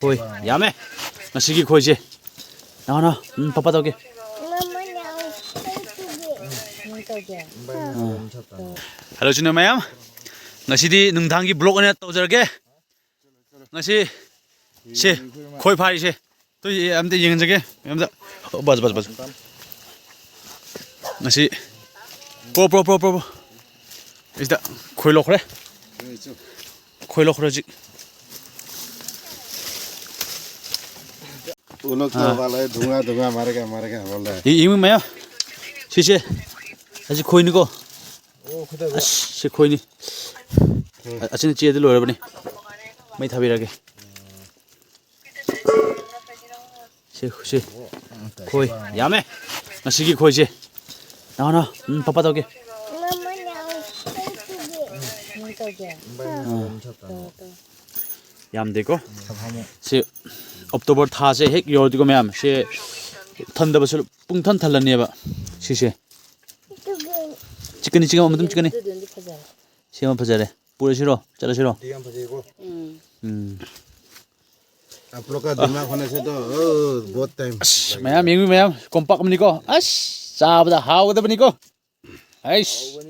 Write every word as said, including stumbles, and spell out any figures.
ꯈꯣꯏ ꯌꯥꯝꯃꯦ ꯉꯁꯤꯒꯤ ꯈꯣꯏꯁꯦ꯫ ꯅꯍꯥꯟ ꯎꯝ, ꯄꯄꯥ ꯇꯧꯒꯦ꯫ ꯃꯃꯥ ꯅꯪ ꯇꯧꯒꯦ꯫ ꯇꯧꯒꯦ꯫ ꯍꯜꯂꯣ ꯁꯤꯅ ꯃꯌꯥꯝ, ꯉꯁꯤꯗꯤ ꯅꯨꯡꯗꯥꯡꯒꯤ ꯕ꯭ꯂꯣꯛ ꯑꯣꯏꯅ ꯇꯧꯖꯔꯒꯦ꯫ ꯉꯁꯤ ꯁꯦ ꯈꯣꯏ ꯐꯥꯔꯤꯁꯦ ꯇꯨ ꯑꯝꯇ ꯌꯦꯡꯍꯟꯖꯒꯦ ꯃꯌꯥꯝꯗ꯫ ꯑꯣ, ꯕꯁ ꯕꯁ ꯕꯁ꯫ ꯉꯁꯤ pro pro pro pro pro. ꯁꯤꯗ ꯈꯣꯏ ꯂꯧꯈ꯭ꯔꯦ꯫ ꯈꯣꯏ ꯂꯧꯈ꯭ꯔꯦ ꯍꯧꯖꯤꯛ꯫ वो लोग तो वाला है, धुआं धुआं मारेगा मारेगा बोल रहा है। ꯌꯦꯡꯉꯨ ꯃꯌꯥꯝ, ꯁꯤꯁꯦ ꯑꯁꯤ ꯈꯣꯏꯅꯤꯀꯣ꯫ ꯑꯁ, ꯁꯤ ꯈꯣꯏꯅꯤ꯫ ꯑꯁꯤꯅ ꯆꯦꯗ ꯂꯣꯏꯔꯕꯅꯤ꯫ ꯃꯩ ꯊꯥꯕꯤꯔꯒꯦ꯫ ꯁꯤ ꯁꯤ ꯈꯣꯏ ꯌꯥꯝꯃꯦ ꯉꯁꯤꯒꯤ ꯈꯣꯏꯁꯦ꯫ ꯅꯍꯥꯟ ꯎꯝ, ꯄꯄꯥ ꯇꯧꯒꯦ꯫ ꯃꯃꯥ ꯅꯪ ꯇꯧꯒꯦ꯫ ꯇꯧ, ꯇꯧ꯫ ꯌꯥꯝꯗꯦꯀꯣ꯫ ꯁꯤ ꯑꯣꯛꯇꯣꯕꯔ ꯊꯥꯁꯦ ꯍꯦꯛ ꯌꯧꯔꯗꯤꯀꯣ ꯃꯌꯥꯝ, ꯁꯦ ꯊꯟꯗꯕꯁꯨ ꯄꯨꯡ ꯊꯟ ꯊꯜꯂꯅꯦꯕ ꯁꯤꯁꯦ꯫ ꯆꯤꯛꯀꯅꯤ, ꯆꯤꯛꯀꯅꯤ, ꯑꯃ ꯑꯗꯨꯝ ꯆꯤꯛꯀꯅꯤ꯫ ꯑꯗꯨꯗꯨꯅꯗꯤ ꯐꯖꯔꯦ꯫ ꯁꯤ ꯑꯃ ꯐꯖꯔꯦ꯫ ꯄꯨꯔꯁꯤꯔꯣ? ꯆꯠꯂꯁꯤꯔꯣ? ꯎꯝ꯫ ꯎꯝ꯫ आप लोग का दिमाग होने से तो, ओ, बहुत टाइम ꯑꯁ, ꯃꯌꯥꯝ ꯌꯦꯡꯕꯤ ꯃꯌꯥꯝ, ꯀꯣꯝꯄꯥꯛ ꯑꯃꯅꯤꯀꯣ꯫ ꯑꯁ, ꯆꯥꯕꯗ ꯍꯥꯎꯒꯗꯕꯅꯤꯀꯣ꯫ ꯑꯩꯁ꯫